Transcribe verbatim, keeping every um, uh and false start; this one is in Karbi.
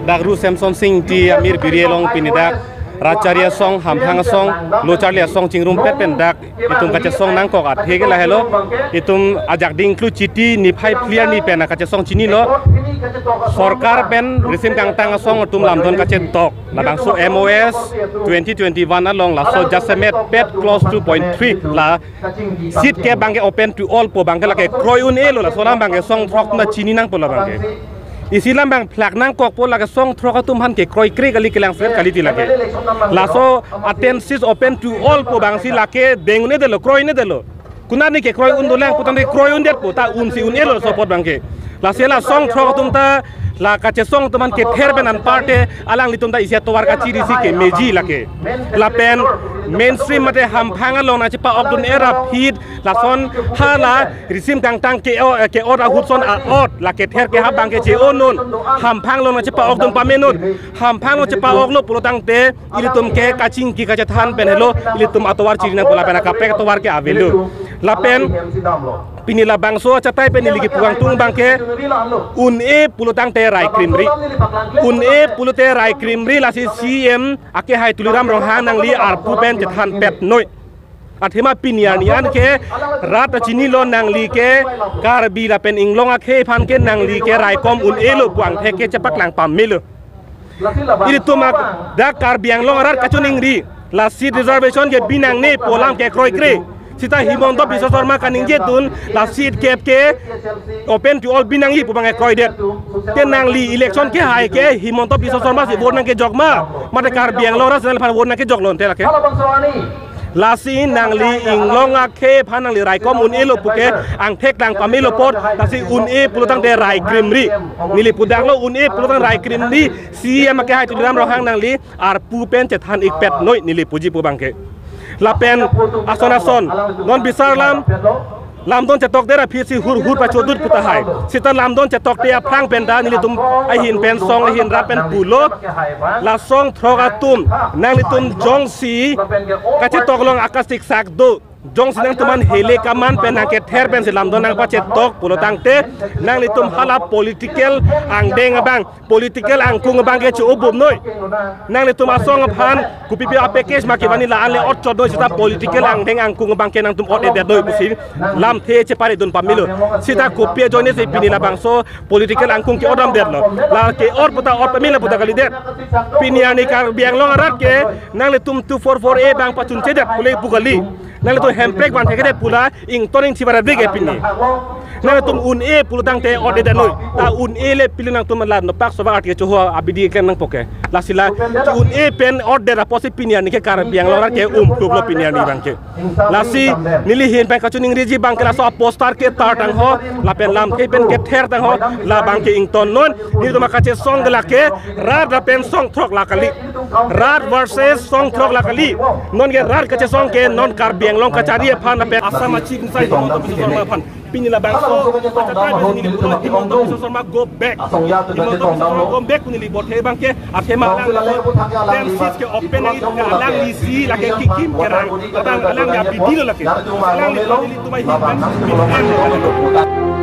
Dak Ru Semson Sing Ingti amir biri along pini dak Rachari asong, Hamphang asong, Locharli asong chingrumpet pen dak itum kachesong nangkok athe ke lahelo. Itum ajak dingklu Chiti niphai phli arni pen kachesong chinilo. Sorkar pen risim kangtang asong atum lamdon kachetok. Labangso M O S twenty twenty-one along laso jasemet pet clause two point three la seat ke abangke open to all pu abangke lake kroi un-elo, laso alam abangke song throk na chini nangpo la abangke. Isi alam abang phlak nangkokpo, lake song throk atum aphan ke kroikre kali, kelang seret kali ti lake. Laso a ten seats open to all pu abangsi lake deng un-edetlo, kroi un-edetlo. Konat ni ke kroi un dolang putangte kroi undetpo, ta unsi un-elo laso apot abangke. Lasi la song throk atum ta la kachesong atum aphan kether pen anparte alanglitum ta isi atovar kachirisi kemeji lake. Lapen mainstream mate Hamphang along nangchepa-okdun era phit lason hala risim kangtang ke-o, ke-ot ahut ason a-ot la kether ke ha abangke che-o non. Hamphang along nangchepa-okdun pame non. Hamphang along chepa-oklo pulotangte ilitum ke kachingki kachethan pen helo, ilitum atovar chiri nangpo lapen akaprek atovar ke avelo. Lapen pini labangso achatai pen neli kepu kangtung abangke un-e pulotangte rai krimri. Un-e pulote rai krimri, lasi C E M akehai Tuliram Ronghang nangli arpu pen chethanpet noi. Athema pini arni an ke rat ta chinilo, nangli ke Karbi lapen Inglong akhei aphan ke nangli ke raikom un-elo pu angthek ke chepaklang pamelo. Ilitum ak-, dak Karbi Anglong arat kachiningri, la seat reservation ke binangne pu alam ke kroikre. Sita Himanta Biswa Sarma kaningjedun la seat kep ke open to all binangji pu abangke kroidet. Te nangli election kehai ke Himanta Biswa Sarma si vote nangkejok ma, mate Karbi Anglong arat si nangli aphan vote nangkejoklo ante lake. Lasi nangli Inglong akhei aphan nangli raikom un-elo puke angthek lang pamelo apot, lasi un-e pulotangte rai krimri. Neli pudaklo, un-e pulotang rai krimri, C E M akehai Tuliram Ronghang nangli arpu pen chethan ikpet noi neli puji pu abangke. Lapen ason ason non bisar lam lamdon chetokdet aphi si hur hur pachodut pu tahai. Sita lamdon chetokte aphrang pen ta nelitum ahin pen song ahin rap pen pulo. La song throk atum nanglitum jongsi kachetok along akasiksak do, jongsi nangtum aphan hele kaman pen nangkether pensi lamdon nangpachetok pulotangte nanglitum hala political angdeng abang, political angkung abangke che-o bom noi. Nanglitum asong aphan kopipi a-package ma kevan la-an le otchot noi, sita political angdeng angkung abangke nangtum ot-edet noi pusi lamthe cheparidun pamelo. Sita kopi ajoine si pini labangso political angkung ke-otdamdetlo. La ke-ot puta ot pamela puta kalidet. Pini arni Karbi Anglong arat ke nanglitum two four four A abang pachunchedet pule pu kali. Nanglitum hemprek van thekede pu la ington ingthi barat bik ke pini. Nanglitum un-e pulotangte ot-edet noi. Ta un-e le pili nangtum la nopak soba art ke choho abidi klem nangpo ke. Lasi la un-e pen ot-edet apotsi pini arni ke Karbi Anglong arat ke umpluklo pini arni abangke. Lasi neli ahin pen kachiningriji abangke laso a-poster ketar tangho, lapen lamthe pen kether tangho, la abangke ington non. Nelitum akachesong ke lake rat lapen song throk la kali. Rat versus song throk la kali. Non ke rat kachesong ke non Karbi Anglong kachari aphan lapen Assam a-Chief Minister Himanta Biswa Sarma aphan. Pini labangso achatai pen neli pulo Himanta Biswa Sarma go back. Himanta Biswa Sarma go back pu neli bothe abangke athema alang ten seats ke open nangji, alanglisi lake kikim kerang. Abang alang ya bidi lo lake. Alanglitum ahin pen bidi lo.